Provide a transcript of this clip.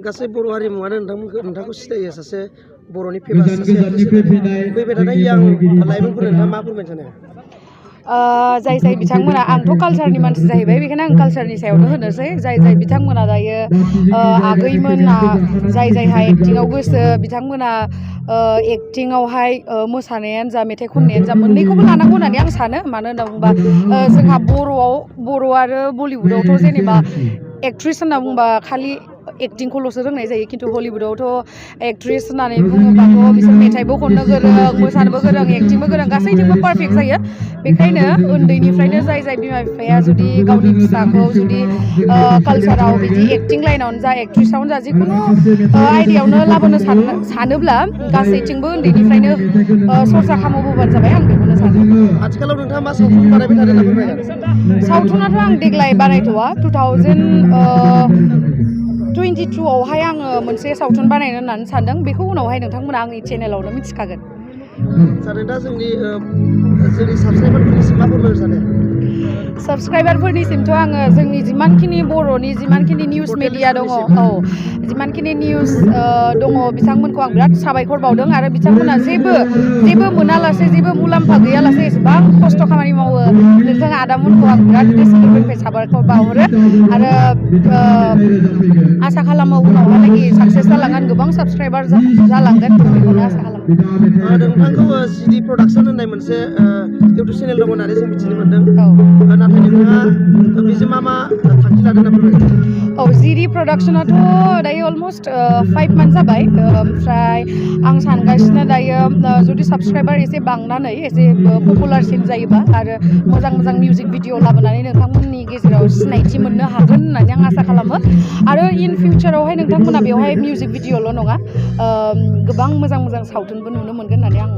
गासै बर' हारिमुवानो नोंथांखौ सिनायो सासे बर'नि फेमास सासे फैबाय थानाय यां लाइमोनफोरनो नोंथाङा मा फोरमायनो सानो? जाय बिथांमोना आंथ' कालचारनि मानसि जाहैबाय बेखायनो आं कालचारनि सायावनो होनोसै जाय बिथांमोना दायो आगैमोना जायहा एक्टिंआव गोसो बिथांमोना एक्टिंआवहाय मोसानायानो जा मेथाइ खननायानो जा मोननैखौबो लानांगौ होननानै आं सानो मानो होनना बुङोबा जोंहा बर' आरो बलिउडआवथ' जेनेबा एक्ट्रिस होनना बुंबा खालि एक्टिंखौल'सो रोंनाय जायो खिन्थु हलिउडआवथ' एक्ट्रिस होननानै बुङोबाथ' बिसोर मेथाइबो खननो गोरों मोसानोबो गोरों एक्टिंबो गोरों गासैथिंबो पारफेक्ट जायो बेखायनो उन्दैनिफ्रायनो जाय बिमा बिफाया जुदि गावनि फिसाखौ जुदि कालचाराव बिदि एक्टिं लाइनावनो जा एक्ट्रिसआवनो जा जिखुनु आयदायावनो लाबोनो सानोब्ला गासैथिंबो उन्दैनिफ्रायनो सरसा खालामबोबानो जाबाय आं बेखौनो सानो। आथिखालाव नोंथाङा मा सावथुन बानायबाय थादों होनना फोरमायगोन? सावथुनाथ' आं देग्लाय बानायथ'वा 2022आवहाय आङो मोनसे सावथुन बानायनो होननानै सानदों बेखौ उनावहाय नोंथांमोना आंनि चेनेलावनो मिथिखागोन। सानो दा जोंनि साबस्क्राइबारफोरनिसिम मा फोरमायनो सानो? साबस्क्राइबारफोरनिसिमथ' आङो जोंनि जिमानखिनि बर'नि जिमानखिनि निउस मिडिया दङ जिमानखिनि निउस दङ बिथांमोनखौ आं बिराद साबायखर बावदों आरो बिथांमोना जेबो मोनालासे जेबो मुलाम्फा गैयालासे एसेबां खस्थ' खामानि मावो नोंथाङा आदामोनखौ आं बिराद गोसो गोरबोनिफ्राय साबायखर बावहरो आरो आसा खालामो उनावहालागि साक्सेस जालांगोन गोबां साबस्क्राइबार जालांगोन बेखौनो आसा खालामो। नोंथांखौ सिडि प्रडाक्सन होननाय मोनसे इउटुब चेनेल दं होननानै जों मिथिनो मोनदों नाथाय नोंथाङा बेजों मा थांखि लादों होनना फोरमायगोन? सिडि प्रडाक्सनाथ' दायो अलमस्ट 5 मान्थ जाबाय ओमफ्राय आं सानगासिनो दायो जुदि साबस्क्राइबार एसे बांनानै एसे पपुलारसिन जायोबा आरो मोजां मिउजिक भिडिअ लाबोनानै नोंथांमोननि गेजेराव सिनायथि मोननो हागोन होननानै आं आसा खालामो आरो इन फिउचारावहाय नोंथांमोना बेवहाय मिउजिक भिडिअल' नङा गोबां मोजां सावथुनबो नुनो मोनगोन होननानै आं